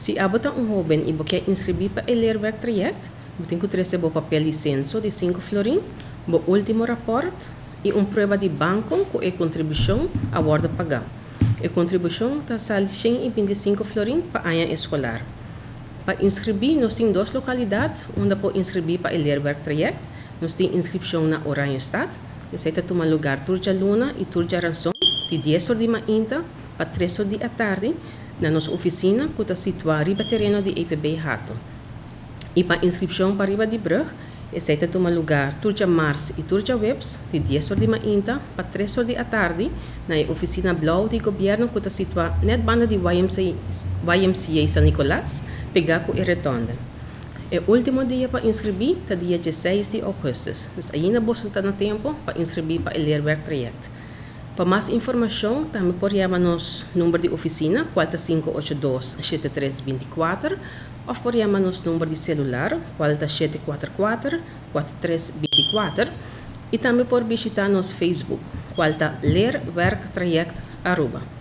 Si abo ta un hoben y bo kier inscribi pa e leerwerktraject, bo tin cu trece bo papel di censo di 5 florin, bo ultimo rapport y un prueba di banco cu e contribucion a wordo paga. E contribucion ta sali 125 florin pa aña escolar. Pa inscribi, nos tin dos localidad unda por inscribi pa e leerwerktraject. Nos tin inscripcion na Oranjestad. Esey ta tuma lugar tur dialuna y tur diaranson di 10 or di mainta pa 3 or di atardi na nos oficina cu ta situa riba tereno di EPB Hato. Y pa inscripcion pa riba di brug, esey ta tuma lugar tur diamars y tur diahuebs di 10 or di mainta pa 3 or di atardi na e oficina blauw di gobierno cu ta situa net banda di YMCA, YMCA San Nicolas, pega cu e rotonde. E ultimo dia pa inscribi ta dia 16 di augustus. Dus ainda boso ta na tempo pa inscribi pa e leerwerktraject. Pa mas informacion, tambe por yama nos number di oficina, cual ta 582-7324, of por yama nos number di celular, cual ta 744-4324, y tambe por bishita nos Facebook, cual ta Leerwerktraject Aruba.